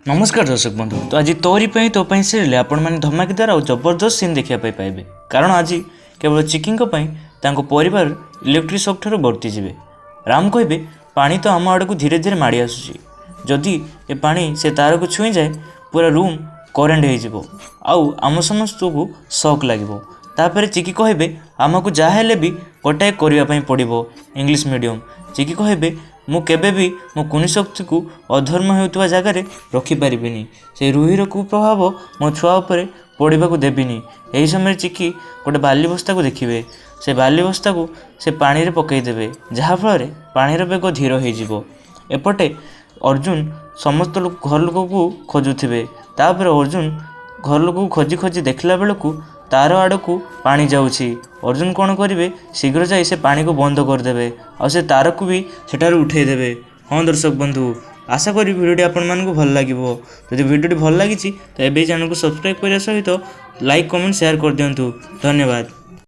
ନମସ୍କାର ଦର୍ଶକ ବନ୍ଧୁ। ତ ଆଜି ତୋରି ପାଇଁ ତୋ ପାଇଁ ସିରିଏଲ୍ ଆପଣମାନେ ଧମାକେଦାର ଆଉ ଜବରଦସ୍ତ ସିନ୍ ଦେଖିବା ପାଇଁ ପାଇବେ, କାରଣ ଆଜି କେବଳ ଚିକିଙ୍କ ପାଇଁ ତାଙ୍କ ପରିବାର ଇଲେକ୍ଟ୍ରିକ୍ ସକ୍ ଠାରୁ ବର୍ତ୍ତିଯିବେ। ରାମ କହିବେ, ପାଣି ତ ଆମ ଆଡ଼କୁ ଧୀରେ ଧୀରେ ମାଡ଼ି ଆସୁଛି। ଯଦି ଏ ପାଣି ସେ ତାରକୁ ଛୁଇଁଯାଏ, ପୁରା ରୁମ୍ କରେଣ୍ଟ ହେଇଯିବ ଆଉ ଆମ ସମସ୍ତଙ୍କୁ ସକ୍ ଲାଗିବ। ତାପରେ ଚିକି କହିବେ, ଆମକୁ ଯାହା ହେଲେ ବି ଗୋଟାଏ କରିବା ପାଇଁ ପଡ଼ିବ। ଇଂଲିଶ ମିଡ଼ିୟମ୍ ଚିକି କହିବେ, ମୁଁ କେବେ ବି ମୋ କୁନି ଶକ୍ତିକୁ ଅଧର୍ମ ହେଉଥିବା ଜାଗାରେ ରଖିପାରିବିନି। ସେ ରୁହିର କୁପ୍ରଭାବ ମୋ ଛୁଆ ଉପରେ ପଡ଼ିବାକୁ ଦେବିନି। ଏହି ସମୟରେ ଚିକି ଗୋଟେ ବାଲି ବସ୍ତାକୁ ଦେଖିବେ। ସେ ବାଲି ବସ୍ତାକୁ ସେ ପାଣିରେ ପକାଇଦେବେ, ଯାହାଫଳରେ ପାଣିର ବେଗ ଧୀର ହେଇଯିବ। ଏପଟେ ଅର୍ଜୁନ ସମସ୍ତ ଲୋକ ଘର ଲୋକକୁ ଖୋଜୁଥିବେ। ତାପରେ ଅର୍ଜୁନ ଘର ଲୋକକୁ ଖୋଜି ଖୋଜି ଦେଖିଲା ବେଳକୁ ତାର ଆଡ଼କୁ ପାଣି ଯାଉଛି। ଅର୍ଜୁନ କ'ଣ କରିବେ? ଶୀଘ୍ର ଯାଇ ସେ ପାଣିକୁ ବନ୍ଦ କରିଦେବେ ଆଉ ସେ ତାରକୁ ବି ସେଠାରୁ ଉଠେଇ ଦେବେ। ହଁ ଦର୍ଶକ ବନ୍ଧୁ, ଆଶା କରିବି ଭିଡ଼ିଓଟି ଆପଣମାନଙ୍କୁ ଭଲ ଲାଗିବ। ଯଦି ଭିଡ଼ିଓଟି ଭଲ ଲାଗିଛି, ତ ଏବେ ଚ୍ୟାନେଲକୁ ସବସ୍କ୍ରାଇବ୍ କରିବା ସହିତ ଲାଇକ୍, କମେଣ୍ଟ, ସେୟାର କରିଦିଅନ୍ତୁ। ଧନ୍ୟବାଦ।